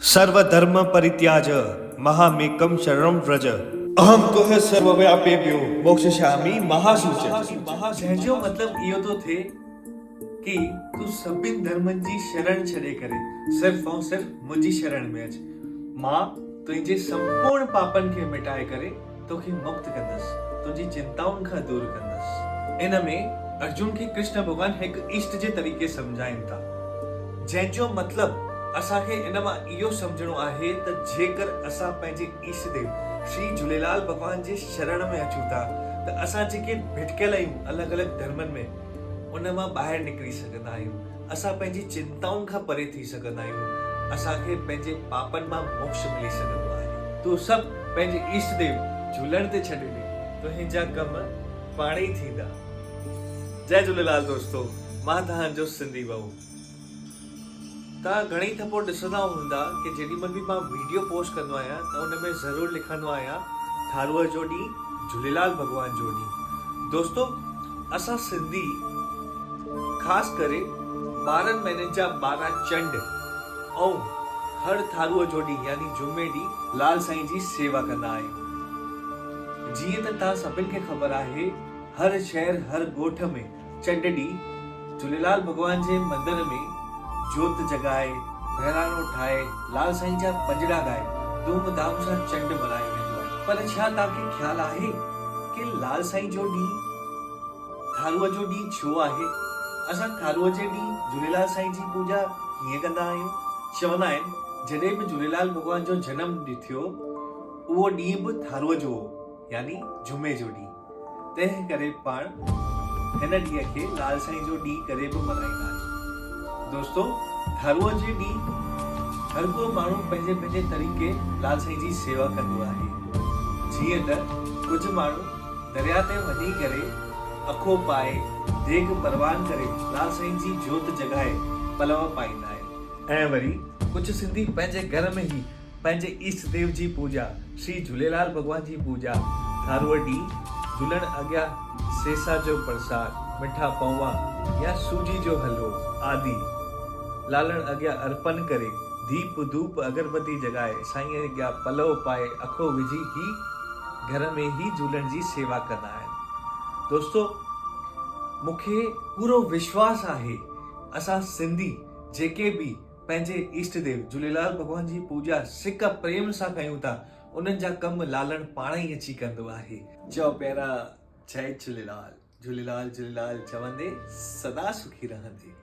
سرو ڌرم پرتياج، مهاميڪم شرڻم ورج. اهم تهه سرو وياپيڀيو، موڪششامي مهاسوچ. جنهن جو مطلب اهو ٿو ٿئي ڪي تون سڀن ڌرمن جي شرڻ ڇڏي ڪري صرف ۽ صرف منهنجي شرڻ ۾ اچ. مان تنهنجي سمپورڻ پاپن کي مٽائي ڪري توکي مڪت ڪندس، تنهنجي چنتائن کان دور ڪندس. ان ۾ ارجن کي ڪرشن ڀڳوان هڪ اشٽ جي طريقي سمجهائين ٿا، جنهن جو مطلب اسان کي ان مان اهو سمجهڻو آهي ته جيڪر اسان پنهنجي اشٽ ديو شري جهوليلال ڀڳوان جي شرڻ ۾ اچون ٿا ته اسان جيڪي ڀٽڪيل آهيون الڳ الڳ ڌرمن ۾ ان مان ٻاهر نڪري سگهندا آهيون، اسان پنهنجي چنتائن کان پري ٿي سگهندا آهيون، اسان کي پنهنجي پاپن مان موڪش ملي سگهندو آهي. تون سڀ پنهنجي اشٽ ديو جهولڻ تي ڇڏي ڏي، تنهنجا ڪم پاڻ ئي ٿيندا. جئي جهوليلال دوستو مان توهان جو سنڌي ڀائو. توهان گهڻي دفعو ڏسندا هوندا ڪي جيڏي مهل به مان ويڊيو پوسٽ ڪندو آهيان ته ان ۾ ضرور لکندو آهيان ٿاروء جو ڏينهن جهوليلال ڀڳوان جو ڏينهن. دوستو اسان سنڌي خاص ڪري 12 مهينن جا 12 چنڊ ۽ هر ٿاروء جو ڏينهن يعني جمعي ڏينهن لال سائين جي سيوا ڪندا آهيون. جيئن ته توهان سڀن کي خبر آهي هر شهر هر ڳوٺ ۾ چنڊ ڏينهن جهوليلال ڀڳوان جي مندر ۾ جوت جڳائي، بهراڻو ٺاهي، لال سائين جا پنجڙا ڳائي ڌوم ڌام سان چنڊ ملهايو ويندو آهي. پر ڇا توهان کي خيال آهي ڪي لال سائين جو ڏينهن ٿاروء جو ڏينهن ڇو آهي؟ اسان ٿاروء جي ڏينهن جهوليلال سائين جي پوڄا ڪيئن ڪندا آهيون؟ چوندا آهن جڏهن به جهوليلال ڀڳوان جو جنم ٿيو اهو ڏينهن به ٿاروء جو هو يعني جمعي جو ڏينهن. تنهن ڪري پاڻ هن ڏينهن کي لال سائين جو ڏينهن ڪري به ملهائيندا آهيون. دوستو ٿاروء جي ڏينهن هر ڪو ماڻهو پنهنجي پنهنجي طريقي لال سائين جي سيوا ڪندو آهي. جيئن ته ڪجهه ماڻهو درياء تي وڃي ڪري اکو پائي، ديڳ پروان ڪري لال سائين جي جوت جڳائي پلئه پائيندا آهن. ۽ وري ڪجهه سنڌي پنهنجي گهر ۾ ئي پنهنجي اشٽ ديو جي پوڄا، شري جهوليلال ڀڳوان جي پوڄا، ٿاروء ڏينهن جهولڻ اڳيان سيسا جو پرساد، مٺا پئونئا يا سوجي جو حلوو آدي لالڻ اڳيان ارپن ڪري، ڌيپ ڌوپ اگربتي جڳائي، سائينء اڳيان پلئو پائي اکو وجهي هي گهر ۾ ئي جهولڻ جي سيوا ڪندا آهن. دوستو مون کي پورو وشواس آهي اسان سنڌي جيڪي به پنهنجي اشٽ ديو جهوليلال ڀڳوان جي پوڄا سڪ پريم سان ڪيون ٿا انهن جا ڪم لالڻ پاڻ ئي اچي ڪندو آهي. چئو پيارا جئي جهوليلال جهوليلال جهوليلال چوندي سدا سکي رهندي.